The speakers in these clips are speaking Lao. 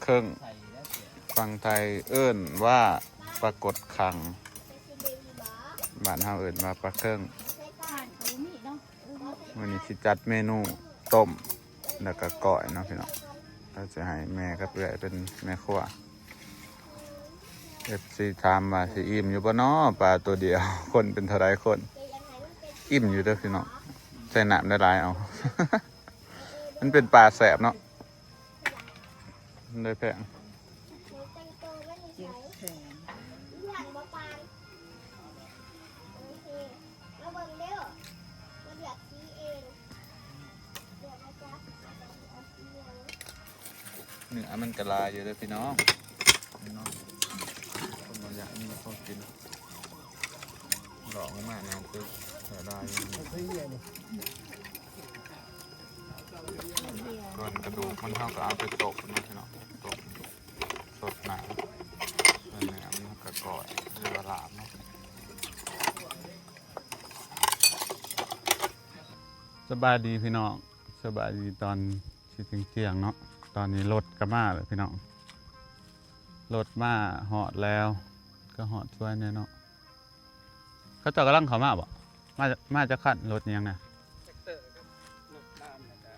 ເຄິ່ງ ຝັ່ງໄທເອີ້ນວ່າປາກົດຄັງ ບ້ານເຮົາເອີ້ນວ່າປາເຄິ່ງ. ມື້ນີ້ຊິຈັດເມນູຕົ້ມ ແລ້ວກໍກ້ອຍເນາະພີ່ນ້ອງ. ເຮົາຊິໃຫ້ແມ່ກັບເອື້ອຍເປັນແມ່ຄົວ. ເອັຟຊີຖາມວ່າຊິອີ່ມຢູ່ບໍ່ນໍ ປາໂຕດຽວ ຄົນເປັນເທົ່າໃດຄົນ? ອີ່ມຢູ່ເດີພີ່ນ້ອງ ໃສ່ນ້ຳຫຼາຍໆເອົາ ມັນເປັນປາແຊບເນາະ ມັນເລີຍແພງ. ເຈັດແສນ. ເນື້ອມັນກໍຫຼາຍຢູ່ເດີພີ່ນ້ອງ ເນາະ ຄົນບໍ່ຢາກມີຂອງກິນ ຫຼອກອອກມາແນວຄືເສຍດາຍຢູ່. ສ່ວນກະດູກມັນ ເຮົາກໍເອົາໄປຕົ້ມເນາະພີ່ນ້ອງ ຕົ້ມສົດນ້ຳ ສ່ວນເນື້ອມັນ ເຮົາກໍກ້ອຍ ຫຼືວ່າລາບເນາະ. ສະບາຍດີພີ່ນ້ອງ ສະບາຍດີຕອນຊິທ່ຽງໆເນາະ. ຕອນນີ້ລົດກໍມາແລ້ວພີ່ນ້ອງ ລົດມາຮອດແລ້ວ ກໍຮອດສວຍແນ່ເນາະ. ເຂົາເຈົ້າກຳລັງເຂົ້າມາບໍ່? ມາ ມາຈັກຄັນ? ລົດຫຍັງນະ? ແທັກເຕີກັບລົດຕາມ ແລ້ວກໍ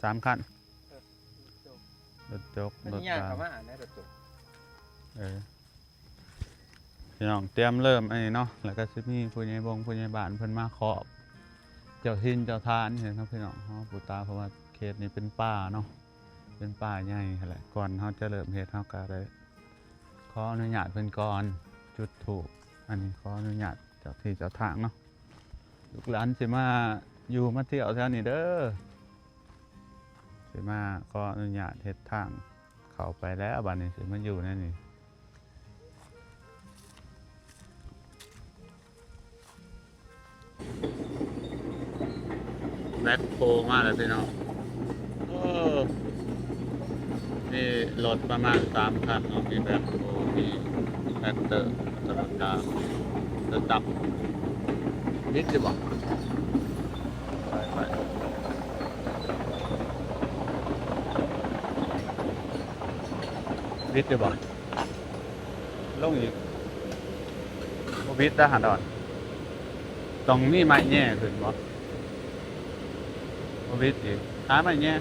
ສາມຄັນ. ເອີ ລົດຈົກ ລົດຕາມ ເຂົາມານະ ລົດຈົກ. ເອີ ພີ່ນ້ອງຕຽມເລີ່ມອັນນີ້ເນາະ ແລ້ວກໍຊິມີຜູ້ໃຫຍ່ບົງຜູ້ໃຫຍ່ບ້ານເພິ່ນມາຂອບເຈົ້າຖິ່ນເຈົ້າທານເນາະພີ່ນ້ອງເນາະ ປູຕາ ເພາະວ່າເຂດນີ້ເປັນປ່າເນາະ ເປັນປ່າໃຫຍ່ຫັ້ນແຫຼະ. ກ່ອນເຮົາຈະເລີ່ມເຮັດ ເຮົາກໍໄດ້ຂໍອະນຸຍາດເພິ່ນກ່ອນ ຈຸດທູບ ອັນນີ້ຂໍອະນຸຍາດເຈົ້າທີ່ເຈົ້າທາງເນາະ. ລູກຫຼານຊິມາຢູ່ມາທ່ຽວແຖວນີ້ເດີ ຊິມາຂໍອະນຸຍາດເຮັດທາງເຂົ້າໄປແລ້ວ ບາດນີ້ຊິມາຢູ່ໃນນີ້. ແບັກໂຮມາແລ້ວພີ່ນ້ອງ. ໂອ້ ມີລົດປະມານສາມຄັນເນາະ ມີແບັກໂຮ ມີແທຣັກເຕີ ແລ້ວກໍລົດກາງ ລົດດັບ. ວິດຢູ່ບໍ່? ໄປ ໄປ ວິດຢູ່ບໍ່? ລົງອີກ ບໍ່ບິດດາຫາດອນ ຕ້ອງມີໄມ້ແຫຍ່ຂຶ້ນບໍ່? ບໍ່ບິດອີກ ຫາໄມ້ແຫຍ່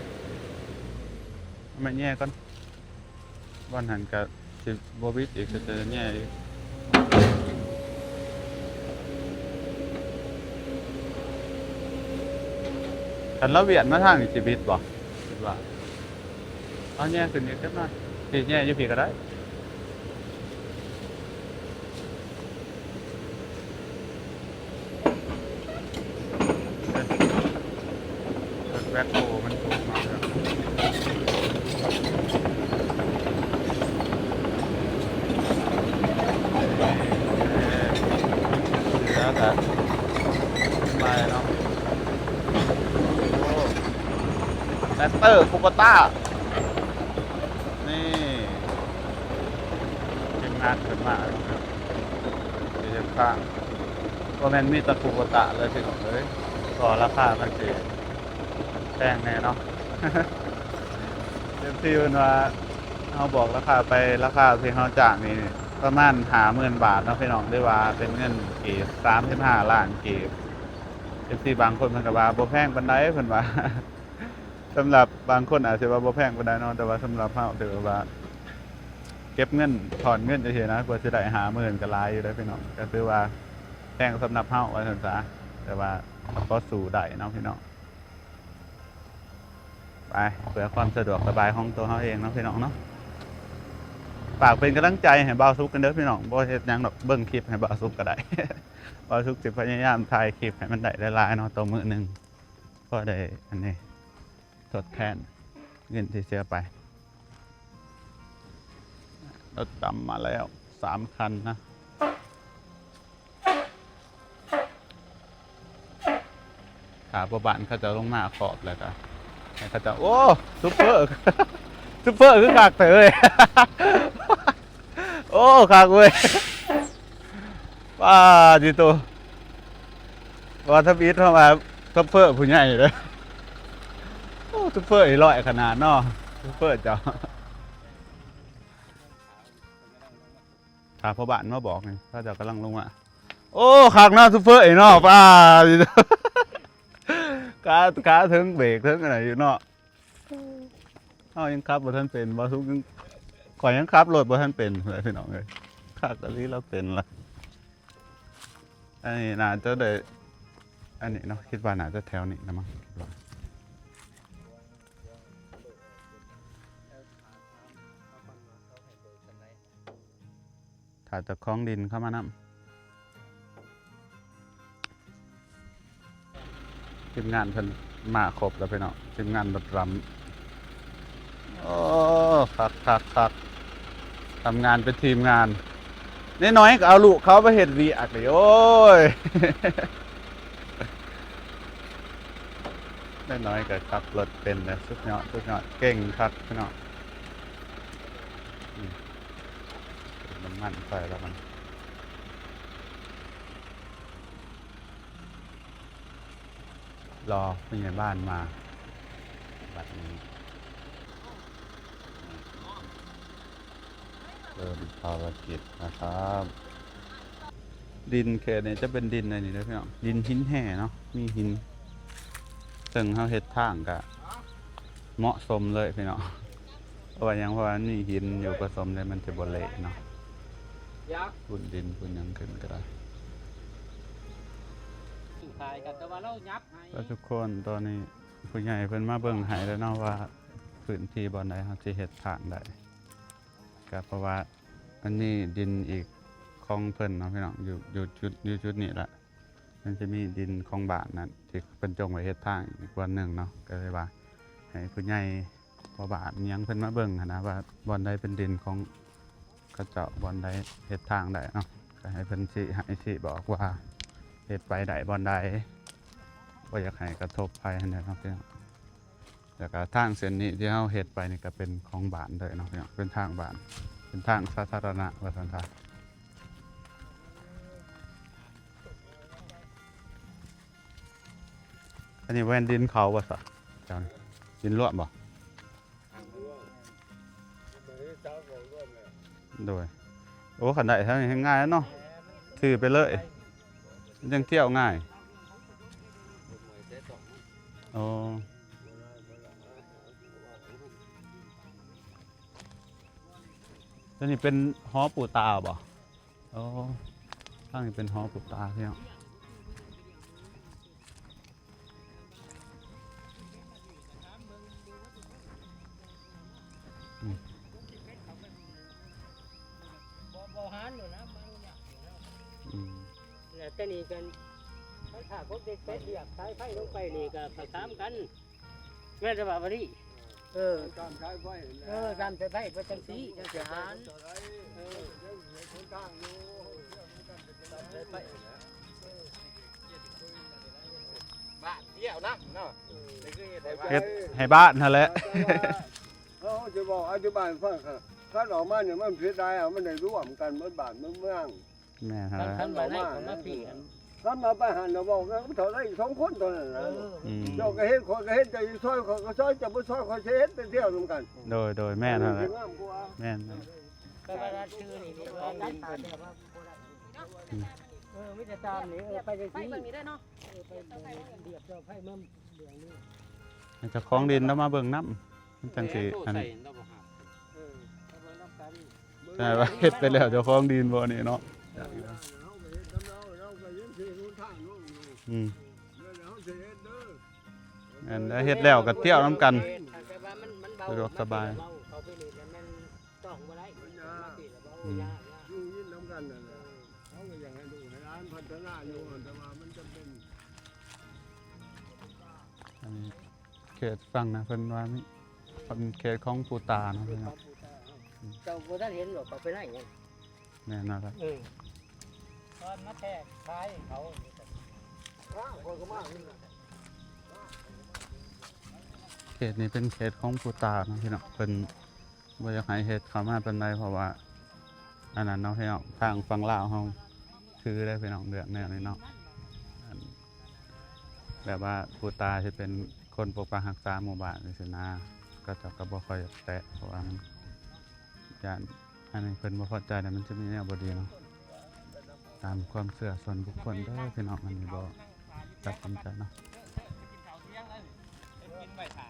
ໄມ້ແຫຍ່ກ່ອນ. ບ່ອນຫັ້ນກະຊິບໍ່ບິດອີກ ກະຈະແຫຍ່ອີກ. ຄັນລາວຫວຽນມາທາງນີ້ຊິບິດບໍ່? ຄິດວ່າ ເອົາແຫຍ່ຂຶ້ນອີກຈັກໜ້ອຍ ຊິແຫຍ່ຢູ່ພີ້ກໍໄດ້. ລົດແບັກໂຮມັນໂທມາແລ້ວ ເຫຼືອກະໄປເນາະ. ໂອ້ ແທັກເຕີຄູໂບຕ້າ ນີ້ ທີມງານເພິ່ນມາແລ້ວເນາະ ເຮັດທາງ. ບໍ່ແມ່ນມີແຕ່ຄູໂບຕ້າເລີຍພີ່ນ້ອງເອີຍ ກໍລາຄາມັນຊິແພງແດ່ເນາະ. ເອັຟຊີເພິ່ນວ່າ ເຮົາບອກລາຄາໄປ ລາຄາທີ່ເຮົາຈ້າງນີ້ປະມານຫ້າໝື່ນບາດເນາະພີ່ນ້ອງ ຫຼືວ່າເປັນເງິນກີບ ສາມສິບຫ້າລ້ານກີບ. ເອັຟຊີບາງຄົນເພິ່ນກໍວ່າບໍ່ແພງປານໃດ ເພິ່ນວ່າ ສຳລັບບາງຄົນອາດຊິວ່າບໍ່ແພງປານໃດເນາະ ແຕ່ວ່າສຳລັບເຮົາຖືວ່າເກັບເງິນ ຖອນເງິນຈັ່ງຊີ້ນະ ກວ່າຊິໄດ້ຫ້າໝື່ນກໍຫຼາຍຢູ່ເດ້ພີ່ນ້ອງ. ກໍຖືວ່າແພງສຳລັບເຮົາວ່າຊັ້ນຊະ ແຕ່ວ່າກໍພໍສູ້ໄດ້ເນາະພີ່ນ້ອງ. ໄປ ເພື່ອຄວາມສະດວກສະບາຍຂອງຕົວເຮົາເອງເນາະພີ່ນ້ອງເນາະ. ຝາກເປັນກຳລັງໃຈໃຫ້ບ່າວສຸກກັນເດີພີ່ນ້ອງ ບໍ່ເຮັດຫຍັງດອກ ເບິ່ງຄລິບໃຫ້ບ່າວສຸກກໍໄດ້. ບ່າວສຸກຊິພະຍາຍາມຖ່າຍຄລິບໃຫ້ມັນໄດ້ຫຼາຍໆເນາະ ຕໍ່ມື້ໜຶ່ງ ພໍໄດ້ອັນນີ້ ທົດແທນເງິນທີ່ເສຍໄປ. ລົດດຳມາແລ້ວສາມຄັນນະ ຖ້າພໍ່ບ້ານເຂົາເຈົ້າລົງມາຂອບແລ້ວກະໃຫ້ເຂົາເຈົ້າ ໂອ້ ຊຸບເຟີ ຊຸບເຟີຄືຄັກແທ້ເວີຍ. ໂອ້ ຄັກເວີຍ ປາດຕິໂຕ ວ່າທຳອິດເຮົາວ່າໂຊເຟີຜູ້ໃຫຍ່ເດີ້. ໂອ້ ໂຊເຟີອີ່ຮ້ອຍຂະໜາດເນາະ ໂຊເຟີເຈົ້າ. ຖ້າພໍ່ບ້ານມາບອກນີ້ ເຂົາເຈົ້າກຳລັງລົງມາ. ໂອ້ ຄັກເນາະ ຊູເຟີເນາະ ປ້າ ຂາ ຂາເທິງເບຣກເທິງອັນນັ້ນຢູ່ເນາະ. ເຮົາຍັງຂັບບໍ່ທັນເປັນ ບໍ່ສຸກ ຂ້ອຍຍັງຂັບລົດບໍ່ທັນເປັນເລີຍ ພີ່ນ້ອງເອີຍ. ຄັກອີ່ຫຼີ ລາວເປັນລະ. ອັນນີ້ໜ້າຈະໄດ້ ອັນນີ້ເນາະ ຄິດວ່າໜ້າຈະແຖວນີ້ລະມັ້ງ ຄິດວ່າ. ຖ້າເຈົ້າຂອງດິນເຂົ້າມານຳ. ທີມງານເພິ່ນມາຄົບແລ້ວພີ່ນ້ອງ ທີມງານລົດລຳ. ໂອ້ ຄັກໆໆ ທຳງານເປັນທີມງານ. ນ້ອຍໆກໍເອົາລູກເຂົາໄປເຮັດວຽກນີ້ ໂອ້ຍ ນ້ອຍໆກໍຂັບລົດເປັນແລ້ວ ສຸດຍອດ ສຸດຍອດ ເກັ່ງຄັກພີ່ນ້ອງ. ນີ້ ເຕີມນ້ຳມັນໃສ່ແລ້ວມັນ ລໍຜູ້ໃຫຍ່ບ້ານມາ ບັດນີ້ ເລີ່ມພາລະກິດນະຄັບ. ດິນເຂດນີ້ຈະເປັນດິນອັນນີ້ເດີພີ່ນ້ອງ ດິນຫີນແຮ່ເນາະ ມີຫີນ ເຊິ່ງເຮົາເຮັດທາງກະເໝາະສົມເລີຍພີ່ນ້ອງ. ເພາະວ່າຫຍັງ ເພາະວ່າມັນມີຫີນຢູ່ປະສົມເດ້ ມັນຈະບໍ່ເລະເນາະ ຝຸ່ນດິນຝຸ່ນຫຍັງຂຶ້ນກໍໄດ້. ຂາຍກັນ ແຕ່ວ່າລາວຫຍັບໃຫ້ ແລ້ວທຸກຄົນ ຕອນນີ້ຜູ້ໃຫຍ່ເພິ່ນມາເບິ່ງໃຫ້ແລ້ວເນາະ ວ່າພື້ນທີ່ບ່ອນໃດເຮົາຊິເຮັດທາງໄດ້ ກໍເພາະວ່າມັນມີດິນອີກຂອງເພິ່ນເນາະພີ່ນ້ອງ ຢູ່ ຢູ່ຈຸດ ຢູ່ຈຸດນີ້ລະ ມັນຈະມີດິນຂອງບ້ານນັ້ນ ທີ່ເພິ່ນຈົ່ງໄວ້ເຮັດທາງອີກບ່ອນໜຶ່ງເນາະ ກໍເລີຍວ່າໃຫ້ຜູ້ໃຫຍ່ພໍ່ບ້ານຫຍັງເພິ່ນມາເບິ່ງຫັ້ນນະ ວ່າບ່ອນໃດເປັນດິນຂອງເຂົາເຈົ້າ ບ່ອນໃດເຮັດທາງໄດ້ເນາະ ກໍໃຫ້ເພິ່ນຊີ້ໃຫ້ຊີ້ບອກວ່າເຮັດໄປໄດ້ບ່ອນໃດ ບໍ່ຢາກໃຫ້ກະທົບໃຜຫັ້ນແຫຼະເນາະພີ່ນ້ອງ. ແລ້ວກໍທາງເສັ້ນນີ້ທີ່ເຮົາເຮັດໄປນີ້ກໍເປັນຂອງບ້ານເລີຍເນາະ ເປັນທາງບ້ານ ເປັນທາງສາທາລະນະວ່າຊັ້ນຊະ. ອັນນີ້ແມ່ນດິນເຂົາບໍ່ຊະ ເຈົ້ານີ້ ດິນລວມບໍ່? ໂດຍ ໂອ້ ຄັນໄດ້ທາງນີ້ແຮ່ງງ່າຍເນາະ ຖືໄປເລີຍ ມັນຈັ່ງທ່ຽວງ່າຍ. ໂອ້ ຕົວນີ້ເປັນຫໍປູຕາບໍ່? ໂອ້ ທາງນີ້ເປັນຫໍປູຕາ ພີ່ນ້ອງ. ອືມ ບໍ່ ບໍ່ຫັນຢູ່ນະ ມັນຍາກຢູ່ນະ. ອືມ ແລ້ວແຕ່ນີ້ກັນ ຄັນຖ້າຄົນເດັກເປັດລຽບສາຍໄຟລົງໄປນີ້ກໍໄປຕາມກັນ ແມ່ນແຕ່ວ່າບັດນີ້ ເອີ ຕາມສາຍໄຟ ເອີ ຕາມສາຍໄຟ ເພິ່ນຈັ່ງຊີ້ ຈັ່ງຊິຫານ ເອີ ຍັງເຮັດຫົນທາງຢູ່ ເຮັດໄປ ບ້ານດຽວນຳເນາະ ເຮັດໃຫ້ບ້ານຫັ້ນແຫຼະ. ເຮົາຊິເວົ້າອະທິບາຍໃຫ້ຟັງ ຄັນອອກມານີ້ມັນເສຍດາຍ ເອົາມັນໄດ້ລວມກັນໝົດບ້ານໝົດເມືອງ. ແມ່ນຫັ້ນແຫຼະ ຄັນວ່າໄດ້ກໍມາປີອັນ ຄັນວ່າໄປຫັ້ນນະ ເວົ້າກັນເທົ່າໃດ ສອງຄົນເທົ່ານັ້ນນະ. ເອີ ອືມ ເຈົ້າກໍເຮັດ ຂ້ອຍກໍເຮັດ ເຈົ້າຊິຊ່ອຍ ຂ້ອຍກໍຊ່ອຍ ເຈົ້າບໍ່ຊ່ອຍ ຂ້ອຍຊິເຮັດໄປທ່ຽວນຳກັນ. ໂດຍ ໂດຍ ແມ່ນຫັ້ນແຫຼະ ງາມກວ່າ ແມ່ນ ແຕ່ວ່າລາຍຊື່ນີ້ ອືມ ເອີ ມີແຕ່ຕາມນີ້ ເອີ ໄປຈັ່ງຊີ້ ໄປເບິ່ງນີ້ໄດ້ເນາະ ເອີ ໄປເບິ່ງລຽບເຈົ້າໄປເບິ່ງເລື່ອງນີ້ ໃຫ້ເຈົ້າຂອງດິນລາວມາເບິ່ງນຳ ມັນຈັ່ງຊິ ແມ່ນ ອັນ ໃສ່ລາວບໍ່ຮັບ ເອີ ໄປເບິ່ງນຳກັນ. ແຕ່ວ່າເຮັດໄປແລ້ວ ເຈົ້າຂອງດິນບໍ່ນີ້ເນາະ. ເອີ ເຮົາກໍເຮັດນຳລາວ ລາວກໍຍັງຊິຫົນທາງລົງຢູ່. ອືມ ແມ່ນແລ້ວ ເຮົາຊິເຮັດເດີ ແມ່ນແລ້ວ ເຮັດແລ້ວກໍທ່ຽວນຳກັນ ແຕ່ວ່າມັນ ມັນເບົາ ສະດວກສະບາຍ ເຂົ້າໄປນີ້ແລ້ວແມ່ນຕ້ອງບໍ່ໄດ້ ມັນຍາກ ມາປີແລ້ວເບົາ ອືມ ຍາກ ຍາກ ຢູ່ກິນນຳກັນນັ້ນແຫຼະ ເຮົາກໍຢາກໃຫ້ລູກໃຫ້ຫຼານພັດທະນາຢູ່ ແຕ່ວ່າມັນຈຳເປັນ ອັນນີ້ເຂດຝັ່ງນະ ເພິ່ນວ່າມີ ເປັນເຂດຂອງປູຕາເນາະ ເປັນຂອງປູຕາ. ເຈົ້າບໍ່ທັນເຫັນບໍ່ ເຂົາໄປໄລ່ຫຍັງ? ແມ່ນແລ້ວລະ ເອີ ຕອນມາແທກຂາຍເຂົາ ເຂດນີ້ເປັນເຂດຂອງປູຕາເນາະ ພີ່ນ້ອງ ເພິ່ນ ບໍ່ຢາກໃຫ້ເຮັດເຂົ້າມາປານໃດ ເພາະວ່າອັນນັ້ນເນາະພີ່ນ້ອງ ທາງຝັ່ງລາວເຮົາຖືເດ້ພີ່ນ້ອງ ເລື່ອງແນວນີ້ເນາະ ອັນ ແບບວ່າຜູ້ຕາຊິເປັນຄົນປົກປັກຮັກສາໝູ່ບ້ານຈັ່ງຊີ້ນະ ເຂົາເຈົ້າກໍບໍ່ຄ່ອຍຢາກແຕະ ເພາະວ່າມັນຢ້ານ ອັນນີ້ເພິ່ນບໍ່ພໍໃຈແລ້ວ ມັນຈະມີແນວບໍ່ດີເນາະ ຕາມຄວາມເຊື່ອສ່ວນບຸກຄົນເດີພີ່ນ້ອງ ອັນນີ້ບໍ່ຕັດສິນໃຈເນາະ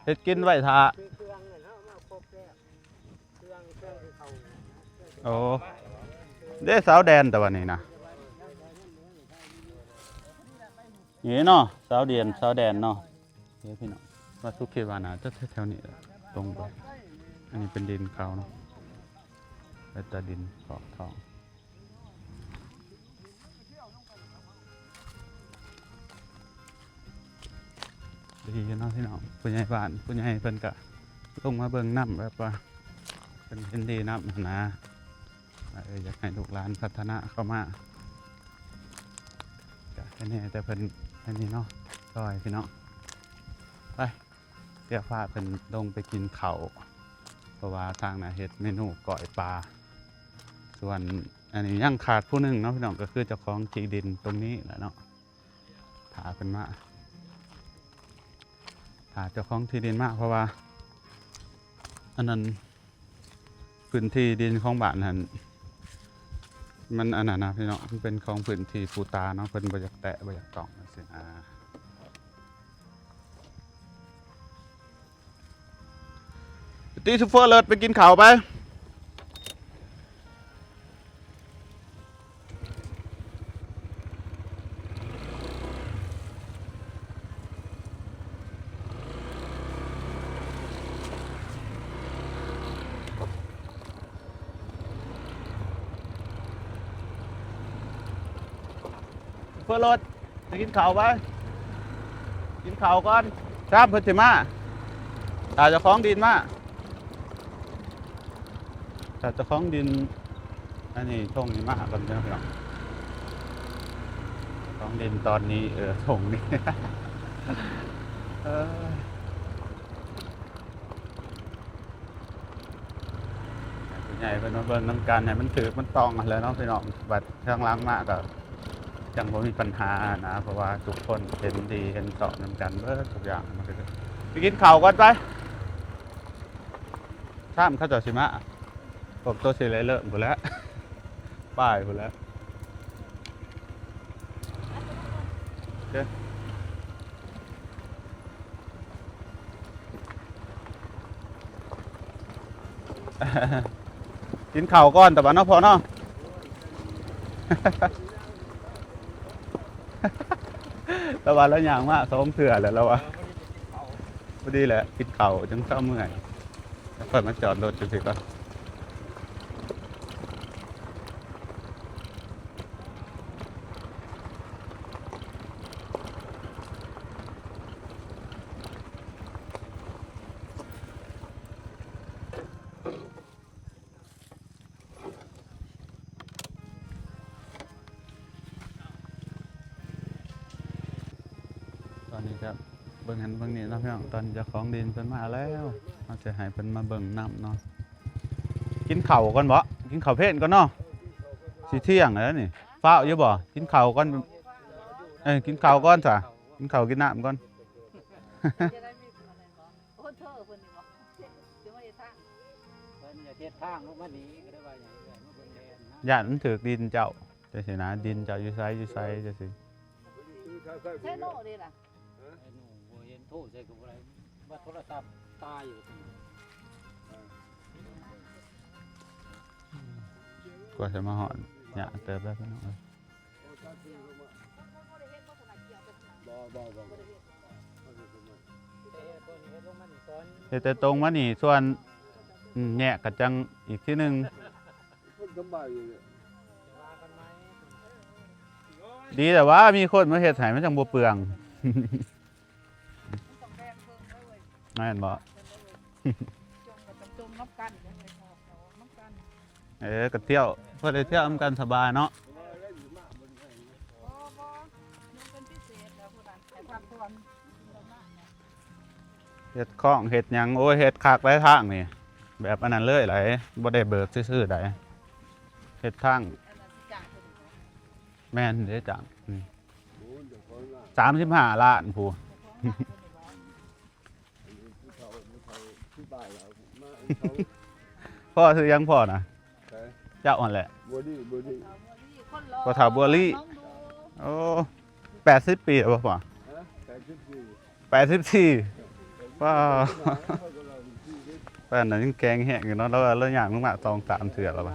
ເຮັດກິນໄວ້ຖ້າ. ໂອ້ ເດ້ ສາວແດນ ແຕ່ວ່ານີ້ນະ ນີ້ເນາະ ສາວແດນ ສາວແດນເນາະ. ເດ້ພີ່ນ້ອງ ວ່າສຸກຄິດວ່າໜ້າຈະແຖວໆນີ້ແຫຼະ ຕົງໄປ ອັນນີ້ເປັນດິນເຂົາເນາະ ເປັນຕາດິນຂອບທອງ. ດີເນາະພີ່ນ້ອງ ຜູ້ໃຫຍ່ບ້ານ ຜູ້ໃຫຍ່ເພິ່ນກະລົງມາເບິ່ງນຳ ແບບວ່າເພິ່ນເຫັນດີນຳຫັ້ນນະ ວ່າ ເອີ ຢາກໃຫ້ລູກຫຼານພັດທະນາເຂົ້າມາ ກະໃຫ້ແນ່ແຕ່ເພິ່ນອັນນີ້ເນາະ ຊ່ອຍພີ່ນ້ອງ ໄປ ດຽວພາເພິ່ນລົງໄປກິນເຂົ້າ ເພາະວ່າທາງນັ້ນເຮັດເມນູກ້ອຍປາ ສ່ວນອັນນີ້ຍັງຂາດຜູ້ໜຶ່ງເນາະພີ່ນ້ອງ ກໍຄືເຈົ້າຂອງທີ່ດິນຕົງນີ້ແຫຼະເນາະ ຖ້າເພິ່ນມາ ຖ້າເຈົ້າຂອງທີ່ດິນມາ ເພາະວ່າອັນນັ້ນ ພື້ນທີ່ດິນຂອງບ້ານຫັ້ນ ມັນອັນນັ້ນນະພີ່ນ້ອງ ມັນເປັນຂອງພື້ນທີ່ປູຕາເນາະ ເພິ່ນບໍ່ຢາກແຕະ ບໍ່ຢາກຕ້ອງຈັ່ງຊີ້ນະ. ໄປຕິ ໂຊເຟີ ລົດ ໄປກິນເຂົ້າໄປ. ໂຊເຟີ ລົດ ໄປກິນເຂົ້າໄປ ກິນເຂົ້າກ່ອນ ຊາມເພິ່ນຊິມາ ຖ້າເຈົ້າຂອງດິນມາ ຖ້າເຈົ້າຂອງດິນ ອັນນີ້ ທົ່ງນີ້ມາກ່ອນເດີພີ່ນ້ອງ ເຈົ້າຂອງດິນຕອນນີ້ ເອີ ທົ່ງນີ້ ເອີ ໃຫ້ຜູ້ໃຫຍ່ເພິ່ນມາເບິ່ງນຳກັນ ໃຫ້ມັນຖືກມັນຕ້ອງຫັ້ນແຫຼະເນາະພີ່ນ້ອງ ບັດທາງຫຼັງມາກໍຈັ່ງບໍ່ມີບັນຫານະ ເພາະວ່າທຸກຄົນເຫັນດີເຫັນຊອບນຳກັນເບິດທຸກຢ່າງ ມັນກໍ ໄປກິນເຂົ້າກ່ອນໄປ ຊາມເຂົາເຈົ້າຊິມາ ພວກໂຕຊິໄດ້ເລີ່ມພຸ້ນແຫຼະ ປ້າຍພຸ້ນແຫຼະ ໂອເຄ. ກິນເຂົ້າກ່ອນ ຕາບານເນາະພໍ່ເນາະ ລາວວ່າລາວຍ່າງມາສອງເທື່ອແລ້ວ ລາວວ່າ ພໍດີແຫຼະ ກິນເຂົ້າຈັ່ງເຊົາເມື່ອຍ ແລ້ວຄ່ອຍມາຈອດລົດຈັ່ງຊີ້ກ່ອນ. ຕອນນີ້ກໍເບິ່ງຫັ້ນເບິ່ງນີ້ເນາະພີ່ນ້ອງ ຕອນນີ້ເຈົ້າຂອງດິນເພິ່ນມາແລ້ວ ເຮົາຈະໃຫ້ເພິ່ນມາເບິ່ງນຳເນາະ. ກິນເຂົ້າກ່ອນເບາະ ກິນເຂົ້າເພນກ່ອນເນາະ ຊິທ່ຽງແລ້ວນີ້ ຟ້າວຢູ່ບໍ່? ກິນເຂົ້າກ່ອນ ເອີ ກິນເຂົ້າກ່ອນຊະ ກິນເຂົ້າກິນນ້ຳກ່ອນ. ໂອ້ ເທີເພິ່ນນີ້ບໍ່ ຊິມາເຮັດທາງ ເພິ່ນຢາກເຮັດທາງລົງມານີ້ ກໍໄດ້ວ່າຫຍັງເອື້ອຍມາເບິ່ງແດ່ນະ ຢ້ານມັນຖືກດິນເຈົ້າ ຈັ່ງຊີ້ນະ ດິນເຈົ້າຢູ່ໃສ ຢູ່ໃສ ຈັ່ງຊີ້. ໃຊ້ໂນ້ເດ້ລະ ໃຊ້ໂນ້ ບໍ່ເຫັນໂທໃສ່ກໍບໍ່ໄດ້ ວ່າໂທລະສັບຕາຍຢູ່. ກວ່າຈະມາຮອດ ຍາກເຕີບແລ້ວພີ່ນ້ອງເອີຍ. ບໍ່ ບໍ່ ບໍ່ ບໍ່ ເຮັດແຕ່ຕົງມານີ້ ສ່ວນ ອືມ ແຍກກັນຈັ່ງອີກທີໜຶ່ງ. ມັນສະບາຍຢູ່ເດ ດີແລ້ວວ່າ ມີຄົນມາເຮັດໃຫ້ ມັນຈັ່ງບໍ່ເປືອງ. ແມ່ນບໍ່? ເອີ ກໍທ່ຽວ ພໍໄດ້ທ່ຽວນຳກັນສະບາຍເນາະ. ເຮັດຂອງເຮັດຫຍັງ ໂອ້ຍ ເຮັດຄັກໄດ໋ທາງນີ້ ແບບອັນນັ້ນເລີຍໄດ໋ ບໍ່ໄດ້ເບີກຊື່ໆໄດ໋ ເຮັດທາງ. ແມ່ນເດ້ ຈ້າງ ອືມ ສາມສິບຫ້າລ້ານພຸ້ນ. ພໍ່ຊື່ຫຍັງພໍ່ນະ? ເຈົ້າຫັ້ນແຫຼະ ບົວລີ ບົວລີ ພໍ່ເຖົ້າບົວລີ. ໂອ້ ແປດສິບປີແລ້ວບໍ່ພໍ່? ຮະ ແປດສິບສີ່ ແປດສິບສີ່ ວ້າ ປານນັ້ນຍັງແຂງແຮງຢູ່ເນາະ. ລາວວ່າລາວຍ່າງລົງມາສອງສາມເທື່ອແລ້ວວ່າ.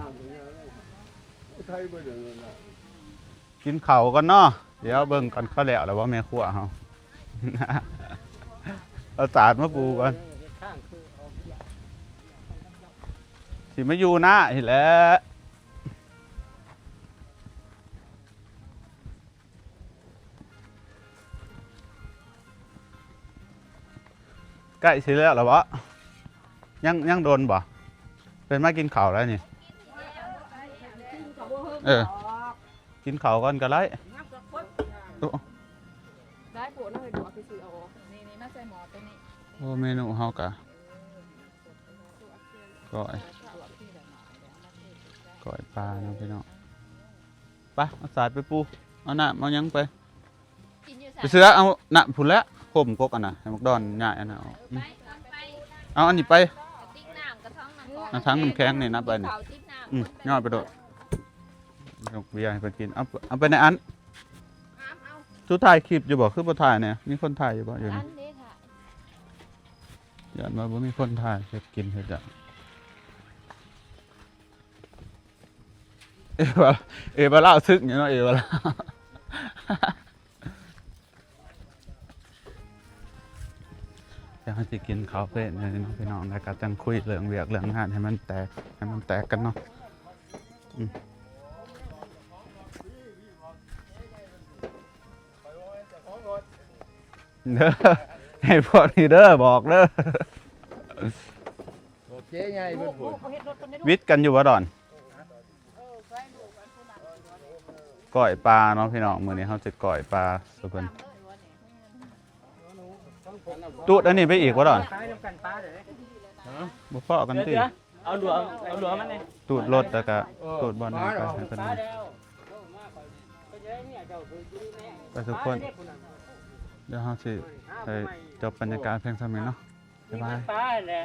ໄທເບິດແລ້ວນະ. ກິນເຂົ້າກ່ອນເນາະ ດຽວເບິ່ງກ່ອນ ເຂົາແລ້ວແລ້ວບໍ່ແມ່ຄົວເຮົາ. ເອົາສາດມາປູກ່ອນ ຊິມາຢູ່ນະຫັ້ນແຫຼະ. ໃກ້ຊິແລ້ວແລ້ວບໍ່? ຍັງ ຍັງດົນບໍ່? ເພິ່ນມາກິນເຂົ້າແລ້ວນີ້. ເອີ ກິນເຂົ້າກ່ອນກໍໄດ້. ໂອ້ ໄດ້ໂພດເນາະ ໃຫ້ບວກໄປຊື້ເອົາອອກ. ນີ້ໆ ມາໃສ່ໝໍ້ໂຕນີ້. ໂອ້ ເມນູເຮົາກະ ກ້ອຍ ກ້ອຍປາເນາະພີ່ນ້ອງ. ໄປ ເອົາສາດໄປປູ ເອົານ້ຳເອົາຫຍັງໄປ. ໄປເສືອເອົານ້ຳພຸ້ນແຫຼະ ໂຮມກົກອັນນະ ໃຫ້ໝາກດອນຍ້າຍອັນນະອອກ. ອືມ ເອົາອັນນີ້ໄປ ກະຕິກນ້ຳ ກະຖັງນ້ຳ ກະຖັງນ້ຳແຂງນີ້ນະ ໄປນີ້. ອືມ ຍ້ອຍໄປໂລດ ຍົກເບຍໃຫ້ເພິ່ນກິນ. ເອົາ ເອົາໄປໃນອັນ ສຸດທ້າຍຄລິບຢູ່ບໍ່? ຄືບໍ່ຖ່າຍແດ່? ມີຄົນຖ່າຍຢູ່ບໍ່? ຢູ່ນີ້ ຢ້ານວ່າບໍ່ມີຄົນຖ່າຍ ເຮັດກິນເຮັດຫຍັງ. ເອວາ ເອວາລາວຊຶກຢູ່ເນາະ ເອວາລາວ. ດຽວເຮົາຊິກິນເຂົ້າເພນນີ້ເນາະພີ່ນ້ອງ ແລ້ວກໍຈັ່ງຄຸຍເລື່ອງວຽກເລື່ອງງານໃຫ້ມັນແຕກ ໃຫ້ມັນແຕກກັນເນາະ. ອືມ ເດີ ໃຫ້ພວກນີ້ເດີ ບອກເດີ. ໂອເຄ ໃຫຍ່ເບິດພຸ້ນ. ວິດກັນຢູ່ບໍ່ດອນ? ກ້ອຍປາເນາະພີ່ນ້ອງ ມື້ນີ້ເຮົາຊິກ້ອຍປາສູ່ເພິ່ນ. ຕູດອັນນີ້ໄປອີກບໍ່ດອນ? ບໍ່ພໍ້ກັນຕິ? ເອົາຫຼວງ ເອົາຫຼວງມັນນີ້ ຕູດລົດ ແລ້ວກະຕູດບ່ອນນັ້ນໄປໃຫ້ເພິ່ນ. ໄປທຸກຄົນ ດຽວເຮົາຊິໄດ້ຈົບບັນຍາກາດພຽງສ່ຳນີ້ເນາະ. ບາຍບາຍ.